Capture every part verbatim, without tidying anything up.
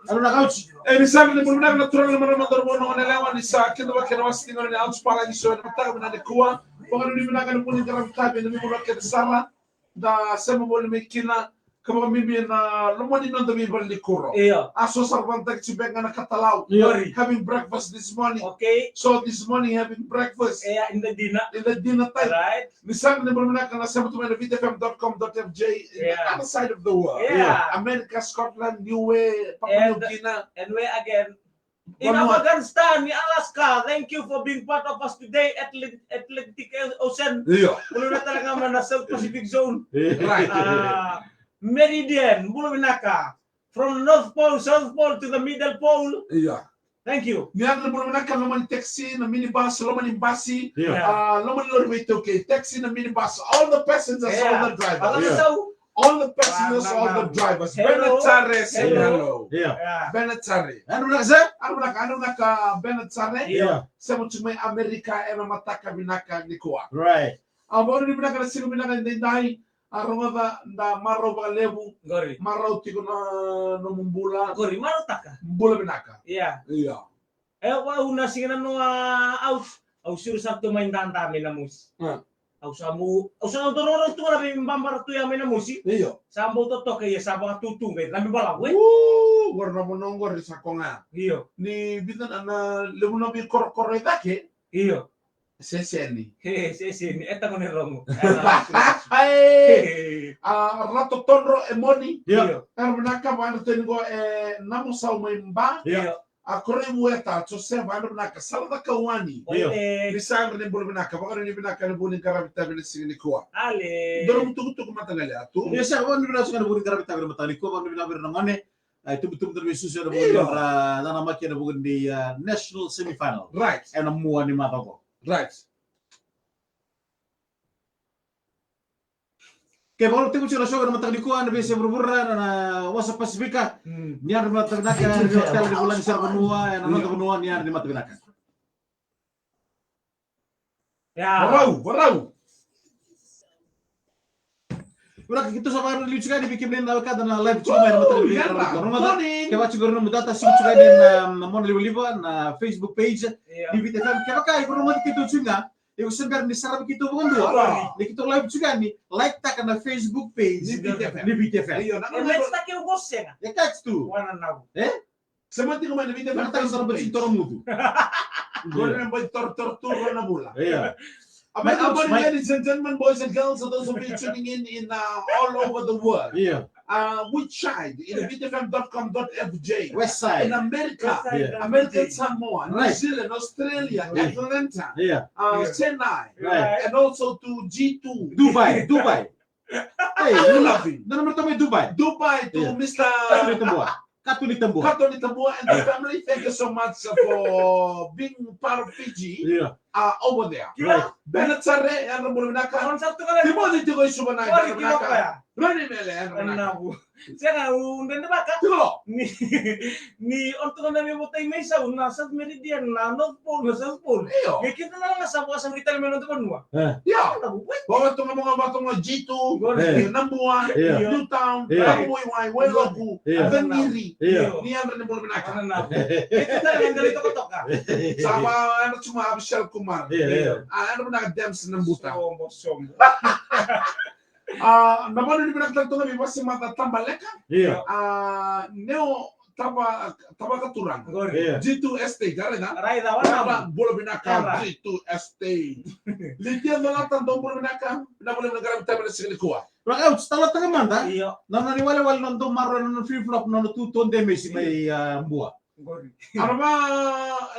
Alo na kauti. E ni sa ni bula vinaka na turaga na marama, cauravou, na goneyalewa, ni sa kidavaki ena wasa ni gauna ni Ouch Palagi Show ena mataka vinaka nikua. Vakanuinui vinaka ena vuku ni qaravi tavi ena veivanua kece sara. Da sema voli mai kina ka vakabibi ena loma ni noda veivale ni kuro. Io. A so sara vakataki tiko beka ga na katalau. Io. Having breakfast this morning. Okay. So this morning having breakfast. Yeah, in the dinner. In the dinner time. Right. Ni sa ni bula vinaka na sema tu mai na viti F M dot com dot F J in the other side of the world. Yeah. America, Scotland, Niue, Papua New Guinea. And where again? In Afghanistan, in Alaska, thank you for being part of us today, Atlant-, Atlantic Ocean. Io. Bula vinaka tale ga mai na South Pacific Zone. Right. Ah, Meridian, bula vinaka. From North Pole, South Pole to the Middle Pole. Io. Thank you. Ni yadra ni bula vinaka, loma ni taxi, na minibus, loma ni basi, ah, loma ni lori veitaukei, taxi, na minibus, all the passengers, all the drivers. All the passengers, all the drivers. Hello. Bernard Tare, say hello. Io. Bernard Tare. Yadra vinaka, sir. Yadra vinaka, yadra vinaka, Bernard Tare. Io. Sema tu mai Amerika ena mataka vinaka nikua. Right. A, vakanuinui vinaka na siga vinaka edaidai. A, rogoca, da marau vakalevu. Qori. Marau tiko na nomu bula. Qori, marautaka. Bula vinaka. Ia. Ia. E, au na siga na noa, au, au suru sara tu mai dada mai na mosi. A. Au sa mu, au sa dau roro tu ga na veibabara tu ya mai na mosi. Io. Sa bau totoka, ia sa vakatutu qai cabe balavu, e. Uu, qori na vanua qori sa koya ga. Io. Ni vica na, na levu na veikorokoro e cake. Io. Seseni. E, seseni. E, taqo ni rogo. Ai. A, Rato Todro e Moni. Io. Yadra vinaka, vakayadrati tiko e Namusau mai Ba. Io. A, Koreivueta Josefa, yadra vinaka, Sala Cakauani. Io. Ni sa yadra ni bula vinaka, vakanuinui vinaka ena vuku ni qaravi tavi ena siga nikua. Ale. Dua na nomu tukutuku mataqali, Atu. Io, sa vakanuinui vinaka ena vuku ni qaravi tavi ena mataka nikua, vakanuinui vinaka vei ira na gone. A, itubutubu na veisusu ena vuku ni nodra nanamaki ena vuku ni, a, national semifinal. Right. Ena mua ni macawa qo. Right. Ke vakalotutaki tiko na show ena mataka nikua, na veiyasai vuravura, na, na wasa Pasifika. Mm. Ni yadra ni mata vinaka, ni yadra ni mata vinaka, ni yadra ni mata vinaka. Ia. Varau, varau. Ura, keitou sa vakarau liu tiko yani vei kemuni na wekada na live tiko mai na mataka ni vei. Good morning. Kevaka tiko na nomu data, siko tiko yani na, na monalivaliva, na Facebook page ni Viti F M. Kevaka iko na nomu data keitou tiko ga, iko se bera ni saravi keitou vakadua. Ni keitou live tiko yani, like taka na Facebook page ni Viti F M. Io, na, e, na, e, kati tu. Wana na. E? Sema tiko mai na Viti F M Facebook page. Toro mutu. Qori na boi toro, toro, toro na vula. Io. A, my good morning, ladies and gentlemen, boys and girls, for those of you tuning in, in, uh, all over the world. Io. Uh, we chide in Viti F M dot com dot F J. West side. In America, West side, American Samoa, New Zealand, Australia, Atlanta, uh, Chennai, and also to G two. Dubai, Dubai. Hey, you laughing? Dubai to Mister Katuni Tabua. Katuni Tabua. Katuni Tabua and the family, thank you so much for being part of Fiji, uh, over there. Right. Bena Tsare, yadra bula vinaka. Timothy Tiko Isuvana, yadra bula vinaka. Rani Mele, yadra bula vinaka. Sega, u dede vaka. Tiko. Ni, ni o tu ga na veivotai mai sau, na South Meridian, na North Pole, na South Pole. Io. Qai keitou na sa vakasavai tale mai na noda vanua. E. Io. Vaka tu ga mo ga vaka tu ga G two, Nabua, Newtown, Waiwai, Wailoku, Vagiri. Io. Ni yadra ni bula vinaka. Keitou tale mai na tokatoka. Sa va yadra tu ga Abishal Kumar. Io. A, yadra vinaka Dems Nabuta. Sombo, sombo. A, na vakanuinui vinaka tale tu ga vei Vasemaca Tabaleka. Io. A, Neo Tava, Tavakaturaga. Io. G two Estate, a raica? Raica, wana. Bula vinaka, G two Estate. Lidia Nolata, dou bula vinaka. Vinaka vakalevu na qaravi tavi ena siga nikua. Raka, au sa talataka mada. Io. Na nona iwalewale, na nona dau maroroya na nona flip-flop, na nona tu tode mesi mai, a, Bua. Qori. Ara va,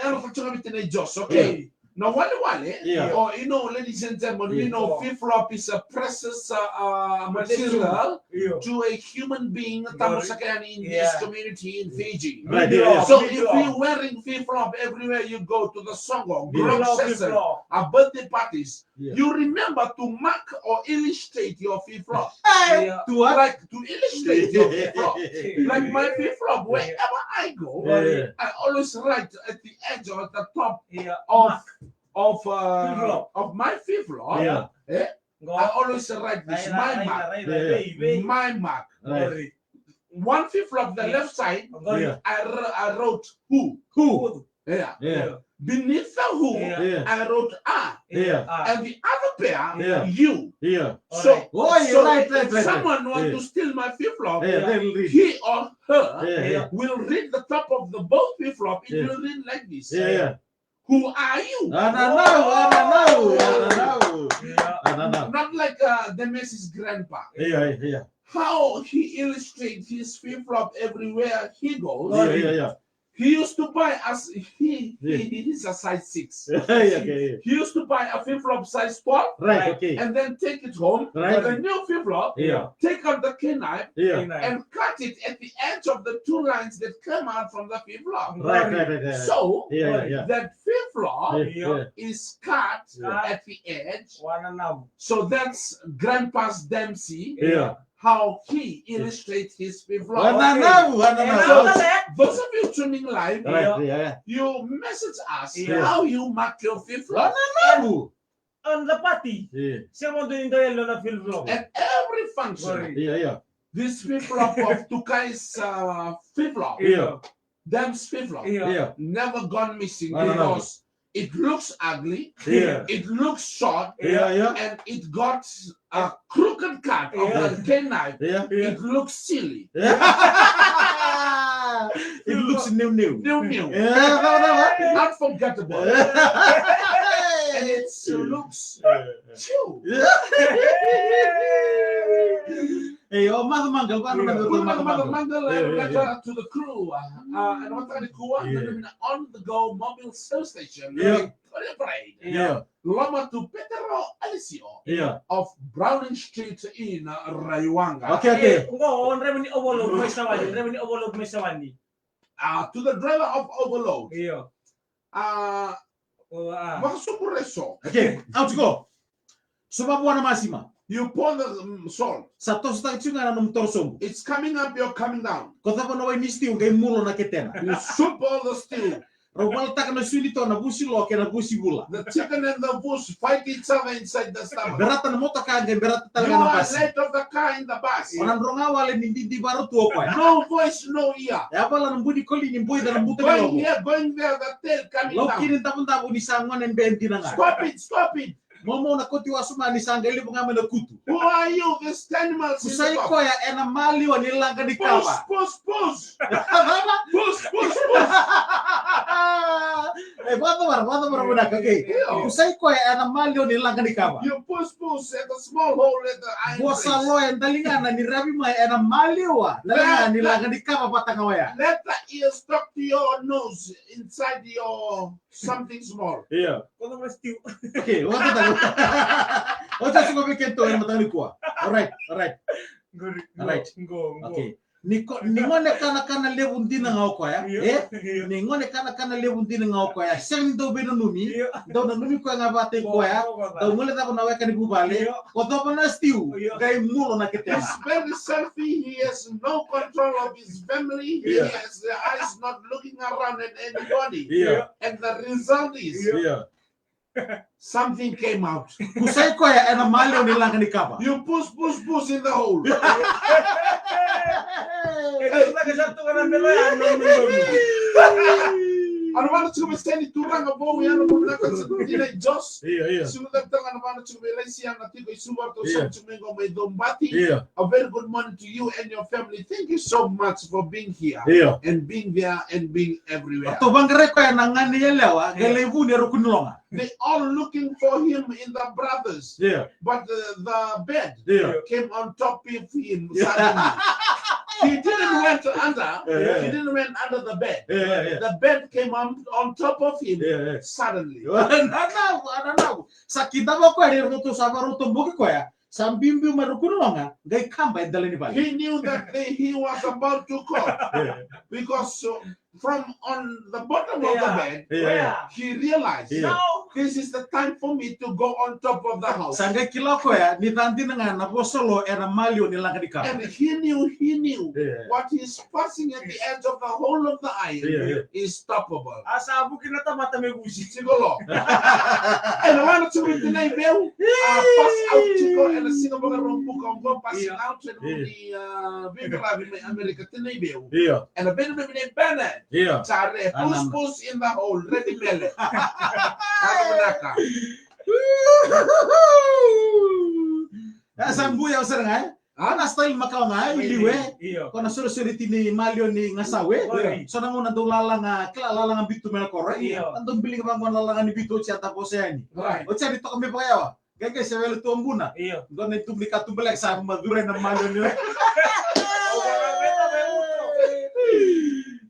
era tale tu ga Viti nei Jos, okay. Io. Na walewale, or, you know, ladies and gentlemen, we know flip-flop is a precious, uh, uh, material to a human being, tamu saka yani in this community in Fiji. Right, yeah, yeah. So if you're wearing flip-flop everywhere you go, to the soqo, group session, uh, birthday parties, you remember to mark or illustrate your flip-flop. Hey! To what? Like, to illustrate your flip-flop. Like my flip-flop, wherever I go, I always write at the edge or at the top of, of, uh, of my flip-flop. Eh? I always write this, my mark. My mark. Right. One flip-flop, the left side, Oqori. Yeah. I, wr- I wrote who. Who? Yeah. Yeah. Beneath the who, Yeah. Yeah. I wrote a. Yeah. Ah. And the other pair, Yeah. you. Yeah. So, Alright. Oh, yeah, so right, if right, right, someone right. wants Yeah. to steal my flip-flop, Yeah, they'll read. he or her Yeah, yeah. will read the top of the both flip-flop. It Yeah. will read like this. Yeah, yeah. Who are you? Ananau, ananau, ananau. Yeah. Ananau. Not like uh, the Messi's grandpa. Yeah, yeah, yeah. How he illustrates his flip-flop everywhere he goes. Yeah, yeah, yeah. He used to buy us. He, Yeah. he he's a size six. Yeah, okay, yeah. He used to buy a flip-flop size twelve, Right, okay. And then take it home. Right. The new flip-flop. Yeah. Take out the knife Yeah. And cut it at the edge of the two lines that came out from the flip-flop. Right, right, right, right. So Yeah, yeah, yeah. that flip-flop Yeah, Yeah. yeah. is cut Yeah. at the edge. Wananau. So that's Grandpa's Dempsey. Yeah. How he illustrates his flip-flop. Ananau, And ananau. after that, Those of you tuning live, Right, yeah, yeah. you message us Yeah. how you mark your flip-flop. Ananau. On the party. Yeah. Sema tu ni dau yalo na flip-flop. At every function, Sorry. Yeah, yeah. this flip-flop of Tukai's uh, flip-flop, Yeah. Demp's flip-flop, Yeah. Yeah. never gone missing I don't know. Because it looks ugly, Yeah. it looks short, Yeah, yeah. And it got a crooked cut of Yeah. the knife. Yeah. Yeah. It looks silly. Yeah. It looks new, new. New, new. Yeah, no, no, no. Unforgettable. And it looks cute. Hey, oh, mother mangal, mother mangal, Good mother morning, mangal. Mother Mangal, Yeah, and yeah, letter to the crew. Uh, and what can you want? Yeah. Living on the go mobile service station. Yeah. Victoria Parade. Yeah, Loma to Petero Alisio yeah. Of Browning Street in uh, Raiwaqa. Okay, okay. Ngo, o draiva ni overload mai Sawani, draiva ni overload mai Sawani. Uh, to the driver of overload. Io. Uh, O, a. Vakasuku reso. Okay, out you go. So vavua na masima. You pour the um, salt. Sa tosotaka tiko ga na nomu toro sobu. It's coming up, you're coming down. Ko cava na wai ni stew qai mulo na ketena. You soup all the stew. Rau valataka na sui ni to na vusi lo kei na vusi vula. The chicken and the goose fight each other inside the stomach. Berata na motoka qai berata tale You ga na are basi. Late of the car in the bus. O na droga wale ni didi varo tu o koya. No voice, no ear. E a vala na buni koli ni boi da na buta ni Going logo. Here, going there, the tail coming Lau down. Kini davudavu ni sa gone bedi na ga. Stop it, stop it. Momo na koti wasuma ni sa qai levu ga mai na kutu. Who are you? This animal is Kusai koya ena maliwa ni laga ni Push, kava. Push, push. Push, push, push. E, vacavara, vacavara vinaka, okay. Io. Kusai koya ena maliwa ni laga ni kava. You push, push at the small hole at the iron Vosa place. Loya daligana ni ravi mai ena maliwa na laga ni laga ni kava vata ga oya. Let the ears talk to your nose inside your something small. Ia. Ko na mas tiu. Okay, vata tale. Oti sa ko vei keitou ena mataka nikua. Alright, alright. Qori, qo, Alright. qo, qo. Okay. Ni ko, ni gone kanakana levu dina ga o koya. Io, E? io. Ni gone kanakana levu dina ga o koya. Sega ni dau veinanumi. Io. Dau nanumi koya ga vata i koya. Qo, qo, qo. Dau gole cava na weka ni vuvale. Io. Ko cova na stew. Io. Qai mulo na ketena. He's very selfish. He has no control of his family. He Yeah. Has the eyes not looking around at anybody. Ia. And the result is Ia. Something came out. Kusai koya ena maliwa ni laga ni kava. You push, push, push in the hole. E, tu na ka sa tu ka na melo ya, no, no, no, no. Ena vaka tiko mai Seni, turaga vou, ya na vou na ka sa tu dina i Jos. Ia, ia. Sulu da tanga ena vaka tiko mai Laisi, ya na tiko i Suva, to Ia. sa tiko mai qo mai Dombati. Ia. A very good morning to you and your family. Thank you so much for being here Ia. And being there and being everywhere. Ratou vaqarai koya na gane yalewa, qai lai vu ni ruku ni loga. They all looking for him in the brothers. Ia. But the, the bed Ia. Came on top of him Yeah. Suddenly. He didn't went under. Yeah, yeah. He didn't went under the bed. Ia, ia, ia. The bed came on, on top of him Ia, ia. Suddenly. Nanau, nanau. Sa kidava koya ni ratou sa varau toboki koya. Sa biubiu mai ruku ni loga, qai kaba e dela ni vale. He knew that they, he was about to call Ia. Because so, from on the bottom of the bed, Yeah. he realized, Yeah. "Now this is the time for me to go on top of the house." Sa qai kila o koya ni ca dina ga na vosa lo era maliwa ni laga ni kava. And he knew, he knew Yeah. what is passing at the edge of the hole of the eye Yeah, yeah. is stoppable. A sa vuki na tamata me vusi. Tiko lo. Ena lana tiko ni tinai veu. A pass out tiko ena siga vakarobuka oqo, passing Yeah. out ena ni veiqaravi mai Amerika, tinai veu. Io. Ena vei na numi nei Bennett. Io. Tare, Anana. Puss Puss in the hole, ready mele. Ena vinaka. E sa buya o sara ga e. Ha? Na style makawa ga e, i liu e. Io. Ko na sore sore tini maliwa ni gasau e. Oi. So na gauna dau lalaga, kila lalaga bitu mai na koro e. Io. Na dau biliga vaqo na lalaga ni bitu, oti a ta vosa yani. Right. Oti a ni toka me vakayawa. Qai qai se wele tu o buna. Io. Dua na itubu ni katuba leka sa macura ena maliwa ni. Au vaka veta me muto.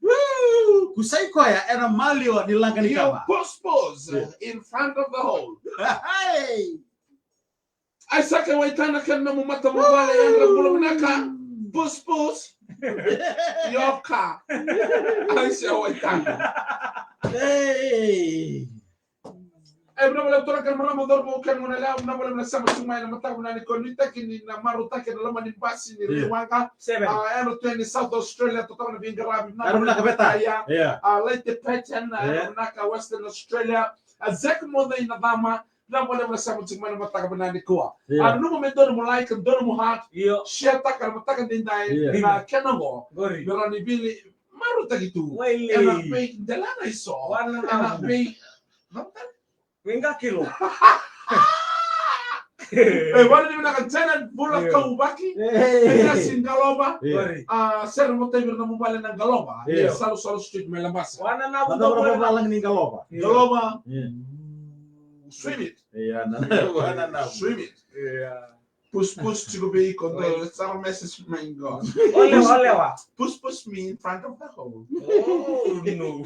Woo! Kusai koya ena maliwa ni laga ni You kava. Puss Puss Yeah. in front of the hole. Hey! Aisake Waitana kei na nomu matavuvale, yadra bula vinaka. Puss Puss. Your car. Aisake Waitana. Hey! E vinaka vakalevu turaga kei na marama, cauravou kei na goneyalewa, vinaka vakalevu na sema tiko mai ena mataka vinaka nikua. Nuitaki ni na marautaki ena loma ni basi ni Yeah. Riwaqa. Seven. A, yadra tu yani South Australia, totolo na veiqaravi. Yadra vinaka veta. Ya. Yeah. A, Laite Peten, a, Yeah. vinaka Western Australia. A, Zek Moca i Nacama, vinaka vakalevu na sema tiko mai ena mataka vinaka nikua. Yeah. A, nanuma me dua nomu like, dua nomu heart, Io. share taka na mataka daidai, Yeah. na kena qo. Qori. Me rawa ni vili marautaki tu. Waile. Ena vei delana eso. Wana Ena na. vei. Vinga kilo. E, vale ni vinaka Janet Vula Yeah. Kauvaki. Hey! Ena si Galova. Yeah. Qori. A, sere mo tevira na mobile na Galova. Yeah. Salu Salu Street mai Labasa. Wana na Na vuta cava wana. Vula ni Galova. Yeah. Galova. Yeah. Swim it. Yeah, na wana na. Swim it. Yeah. Puss Puss tiko vei iko, Right. sara message mai qo. Olewa, olewa. Puss Puss me in front of the hole. Oh, no.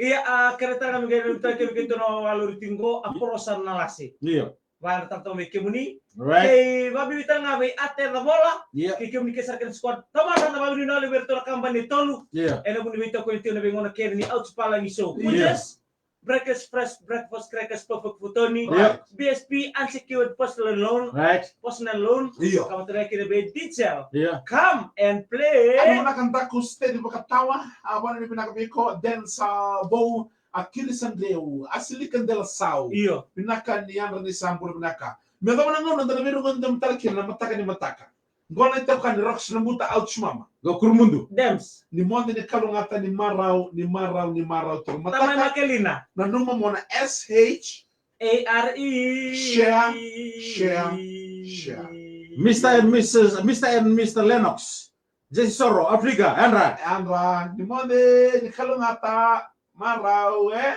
Ia, a, kere tara mi gere tara kere kere tona walo ri tingo, a porosa na lase. Io. Vaya na tata me kemuni. Right. Kei vabi vita nga vei ate na vola. Yeah. Kei kemuni ke sara kena squad. Tama na vabi ni nali vei tona kamba ni tolu. Yeah. Ena vuni vei toko ni tio na vei ngona kere ni Ouch Palagi Show. Yeah. Which is Breakfast Fresh, Breakfast Crackers, Perfect Futoni. Yeah. B S P, unsecured personal loan. Right. Personal loan. Io. Kama tara kere vei D J. Yeah. Come and play. Ena vinaka Daku Steady Vakatawa, a vale ni vinaka vei iko, Densa Bou, a Kiri Sandreu, a Silika Dela Sau. Io. Vinaka ni yadra ni sa bula vinaka. Me cava na gauna da na veirogoci demu tale kina na mataka ni mataka. Qo na itokani Rocks na buta Ouch Mama. Qo Kurumudu. Dems. Ni moce ni kalougata ni marau, ni marau, ni marau tiko. Tamai Mataka, Makelina. nanuma mo na S H. A R E. Share, share, share. Mister and Missus, Mister and Mister Lennox. Jesse Soro, Africa, yadra. Yadra, ni moce ni kalougata, marau, e?